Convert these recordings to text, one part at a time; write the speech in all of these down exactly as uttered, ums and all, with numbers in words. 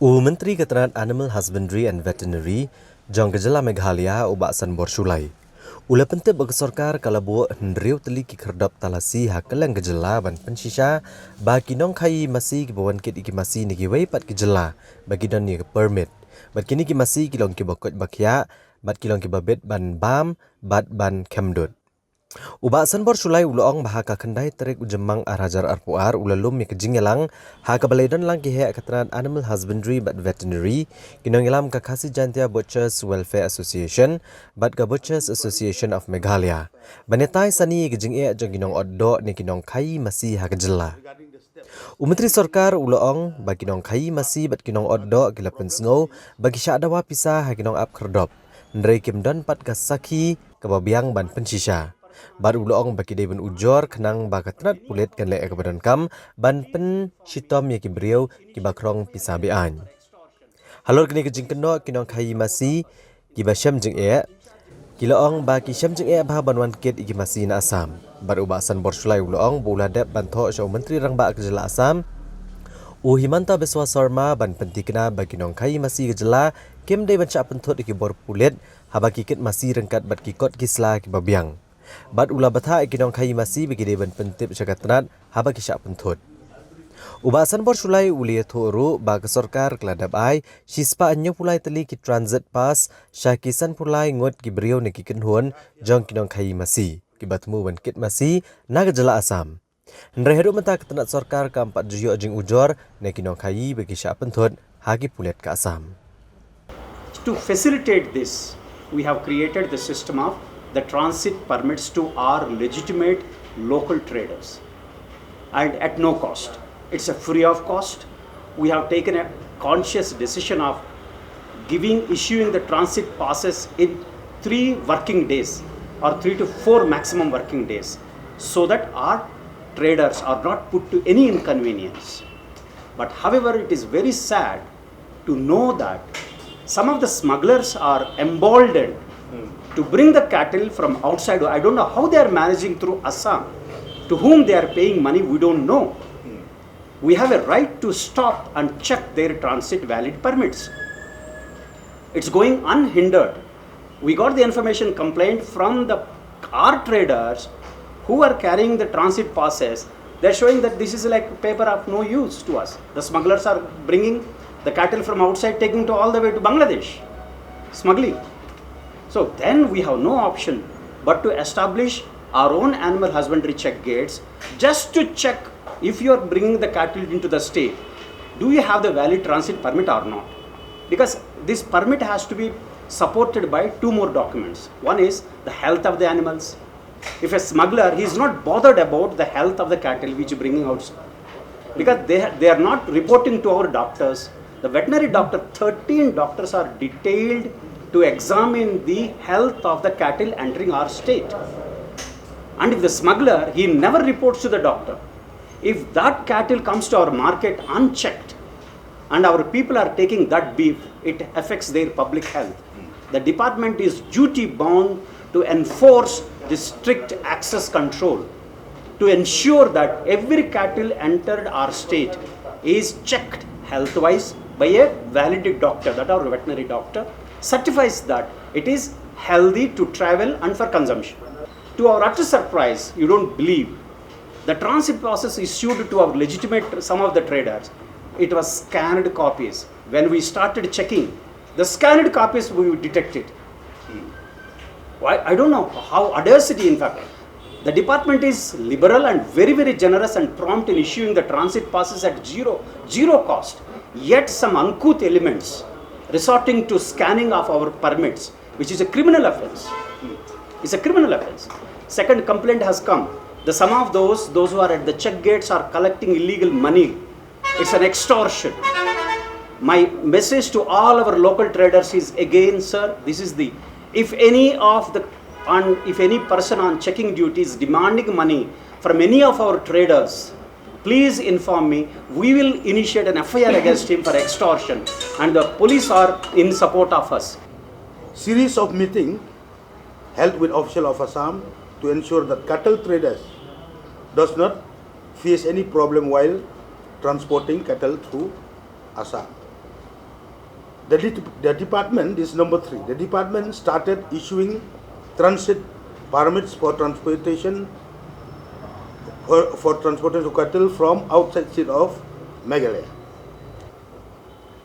U Myntri ka tnat Animal Husbandry and Veterinary jong ka jylla Meghalaya, u Bah Sanbor Shullai, u la pyntip ba ka sorkar ka la buh hynriew tylli ki khyrdop talasi ha kylleng ka jylla ban pynshisha ba ki nongkhaïi masi kiba wan kit ïa ki masi na kiwei pat ki jylla ba ki don ïa ka permit. Bad kine ki masi ki long kiba koit ba khiah, bad ki long kiba bit ban bam, bad ban khem dud. U Bah Sanbor Shullai u la ong ba ha ka khyndai tarik u Jymmang ar hajar arphew ar u la lum ïa ka jingïalang ha kaba la ïadon lang ki heh ka tnat Animal Husbandry bad Veterinary, ki nongïalam ka Khasi Jaintia Butchers Welfare Association bad ka Butchers Association of Meghalaya ban ïatai sani ïa ka jingeh jong ki nongot doh ne ki nongkhaïi masi ha ka jylla. U Myntri Sorkar u la ong ba ki nongkhaïi masi bad ki nongot doh ki la pynsngew ba ki shah dawa pisa ha ki nongap khyrdop, hynrei kim don pat ka sakhi kaba biang ban pynshisha. Bad u la ong ba ki dei ban ujor khnang ba ka tnat pulit kan leh ïa kaba donkam ban pynshitom ïa ki briew kiba khrong pisa be-aiñ. Halor kane ka jingkynnoh ki nongkhaïi masi kiba shem jingeh, ki la ong ba ki shem jingeh bha ban wan kit ïa ki masi na Assam. Bad u Bah Sanbor Shullai u la ong ba u la dep ban thoh sha u Myntri Rangbah ka jylla Assam, u Himanta Biswa Sarma, ban pynthikna ba ki nongkhaïi masi ka jylla kim dei ban shah pynthut ïa ki bor pulit haba ki kit masi ryngkat bad ki kot ki sla kiba biang. Bad u la batai ïa ki nongkhaïi masi ba ki dei ban pyntip sha ka tnat haba ki shah pynthut. U Bah Sanbor Shullai u la ïathuh ruh ba ka sorkar ka la dep ai shispah hynñiewphew lai tylli ki transit pass sha ki sanphew lai ngut ki briew ne ki kynhun jong ki nongkhaïi masi kiba thmu ban kit masi na ka jylla Assam. Hynrei haduh mynta ka tnat sorkar kam pat ju ïoh jingujor na ki nongkhaïi ba ki shah pynthut ha ki pulit ka Assam. To facilitate this, we have created the system of the transit permits to our legitimate local traders, and at no cost. It's a free of cost. We have taken a conscious decision of giving, issuing the transit passes in three working days or three to four maximum working days, so that our traders are not put to any inconvenience. But however, it is very sad to know that some of the smugglers are emboldened to bring the cattle from outside. I don't know how they are managing through Assam. To whom they are paying money, we don't know. We have a right to stop and check their transit valid permits. It's going unhindered. We got the information complaint from the our traders who are carrying the transit passes. They're showing that this is like paper of no use to us. The smugglers are bringing the cattle from outside, taking to all the way to Bangladesh, smuggling. So then we have no option but to establish our own animal husbandry check gates, just to check if you are bringing the cattle into the state, do you have the valid transit permit or not? Because this permit has to be supported by two more documents. One is the health of the animals. If a smuggler, he is not bothered about the health of the cattle which bringing out, because they, they are not reporting to our doctors. The veterinary doctor, thirteen doctors are detailed to examine the health of the cattle entering our state. And if the smuggler, he never reports to the doctor, if that cattle comes to our market unchecked, and our people are taking that beef, it affects their public health. The department is duty bound to enforce the strict access control to ensure that every cattle entered our state is checked health wise by a valid doctor, that our veterinary doctor certifies that it is healthy to travel and for consumption. To our utter surprise, you don't believe, the transit passes issued to our legitimate, some of the traders, it was scanned copies. When we started checking, the scanned copies we detected. Why? I don't know how audacity, in fact. The department is liberal and very, very generous and prompt in issuing the transit passes at zero, zero cost. Yet some uncouth elements resorting to scanning of our permits, which is a criminal offense. It's a criminal offense. Second complaint has come. The some of those, those who are at the check gates are collecting illegal money. It's an extortion. My message to all our local traders is again, sir, this is the, if any of the, on, if any person on checking duty is demanding money from any of our traders, please inform me. We will initiate an F I R against him for extortion, and the police are in support of us. Series of meeting held with official of Assam to ensure that cattle traders does not face any problem while transporting cattle through Assam. The, de- the department, this number three, the department started issuing transit permits for transportation for, for transportation of cattle from outside state of Meghalaya.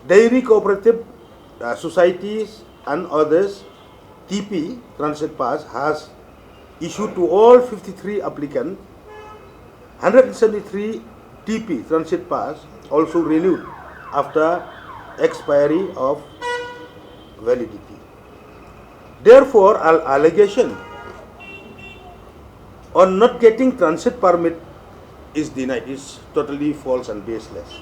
Dairy cooperative uh, societies and others T P transit pass has issued to all fifty-three applicants. Hundred seventy-three T P transit pass also renewed after expiry of validity. Therefore, al- allegation on not getting transit permit is denied, is totally false and baseless.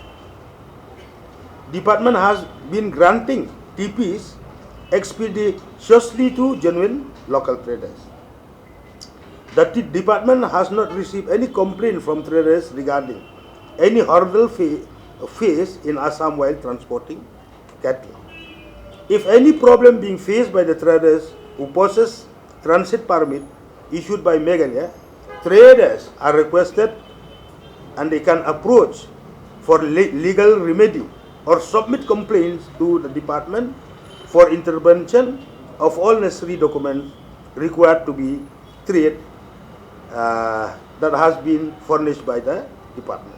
Department has been granting T Ps expeditiously to genuine local traders. The t- department has not received any complaint from traders regarding any hurdle fa- faced in Assam while transporting cattle. If any problem being faced by the traders who possess transit permit issued by Meghalaya, traders are requested and they can approach for le- legal remedy or submit complaints to the department for intervention of all necessary documents required to be trade uh, that has been furnished by the department.